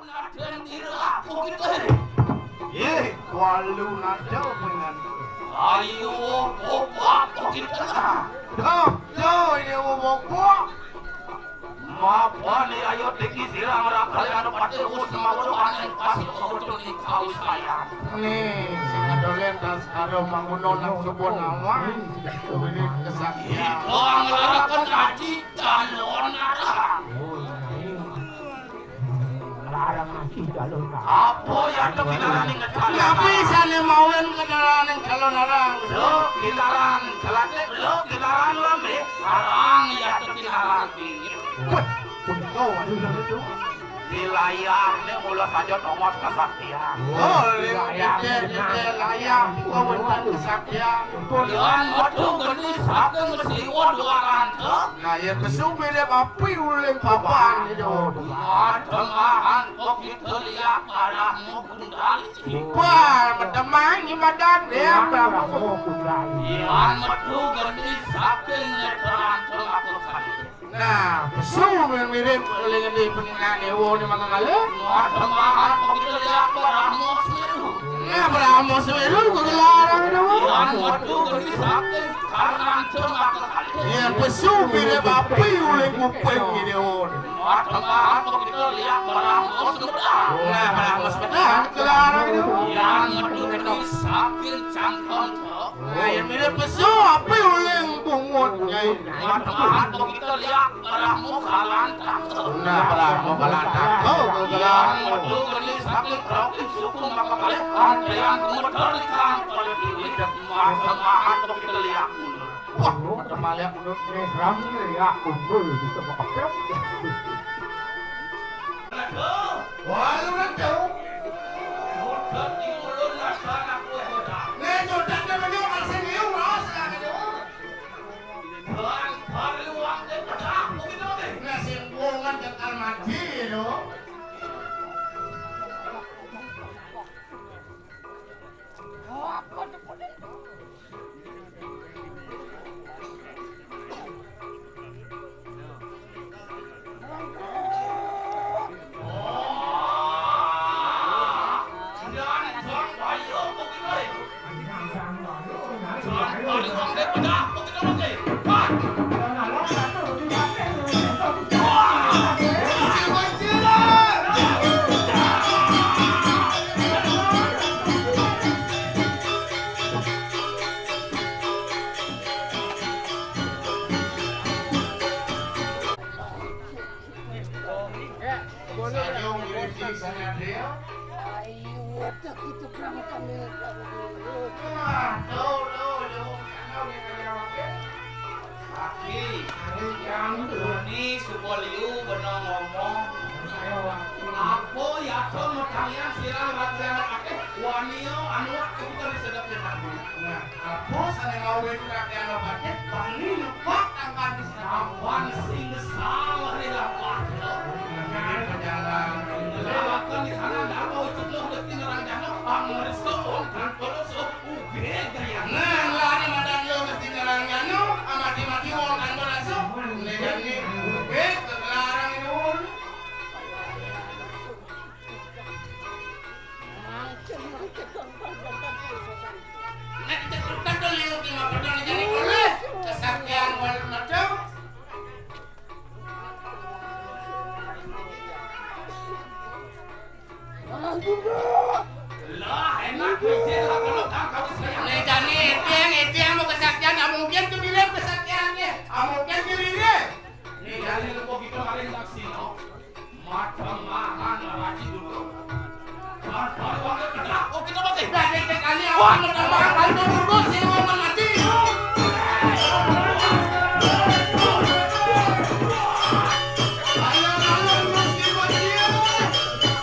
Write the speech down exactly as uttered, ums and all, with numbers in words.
Nadén ira aku kita. Yé, walu nada pengen. Ayo, coba kita. Dah, dah, ini mau bobok. Mapa ni ayo tinggi silang rakal anu pati us mawuruhan ing pasi kebetul ing kawisayan. Nih, sing adolen tas karo manguno nang suba nawang. Wiwit kesaktian. Ida nglaraken aji calon arang. Larang aji calon arang. Apa ya to kinaraning calon arang? Napi sane mawen kinaraning calon arang? Lo kinaran celatik, lo kinaran lembe. Arang ya to kinaran bingit. Wah, punika waduh sampeyan to. Di layah ne mula saja tongos kesaktian. Oh, layah, layah, kita wonten kesaktian. Yan metu geni saking siwa dwaranta. Nah, yen pesu mirip api uling papan itu. Mademahan kok kita lihat arahmu gundal. Wah, mademah iki madan ya, Prabu. Yan metu geni saking netranta maka kali. Nah, pesu mirip uling di penginan ewo ni maka kali. Mademahan kok kita lihat arahmu semiru. Nah, Brahma Semeru kok larang itu. Yan metu geni saking karnanta maka kali. Yen pesu mirip api uling kuping ini, oh. Mademahan kok kita lihat Brahma Semedang. Nah, Brahma Semedang kelarang itu. Yan metu geni saking cangkem. Nah, yen mirip pesu api uling bungut, Nyai. Mademahan kok kita lihat Brahma Kalantaka. Nah, Brahma Kalantaka, oh, kelarang. Yan metu geni saking Kroki suku maka kali antrian gemeter di kampung. Mademahan kok kita lihat. Wah, teman lihat menurut nih, rame ya, kumpul di tempat. Walu ratu. Sudah di mulut naskah anak gue bocah. Nih, sudah dia menyuruh asing liu, raos lah gitu. Tuan Parliwang dia pecah, begitu nih. Nah, sing bungan kekal mati itu. Saya ngirim di sana dia. Ayo, ada gitu, Bang, kami. Wah, tuh, tuh, tuh. Sana udah kaya apa? Lagi, yang ini suka liu bener ngomong. Apa ya, tuh, mau kalian silang latihan pakai wanio anu waktu kita disedap dengan. Nah, aku sana ngawin latihan pakai, bani lepak angkat di sana. Awan sing salah di lapak. Nah, jalan. Lalakan di sana, ndak mau ikut lo, udah tinggal orang jano, pangris tuh, kan, kalau so, uge, gaya. Nah, lari madan lo, udah tinggal orang jano, amati-mati, wong, kan, kalau so, udah jadi, uge, kegelaran itu. Nek cetukan to liu ki mapedon jani oleh kesaktian wal macam. Lah, enak aja lah kalau tak kau sayang. Nek jani etiang, etiang mau kesaktian, nggak mungkin tuh bilang kesaktiannya. Nggak mungkin tuh bilang. Nek jani lu kok gitu kali nggak sih, no? Mademahan raji dulu. Barbar wangi pecah, oh, kita mati. Dah, cek, cek, kali awak mademahan, kali mau dulu, si Wawan mati. Ayo, ayo, terus kita mati. Terus kita mati.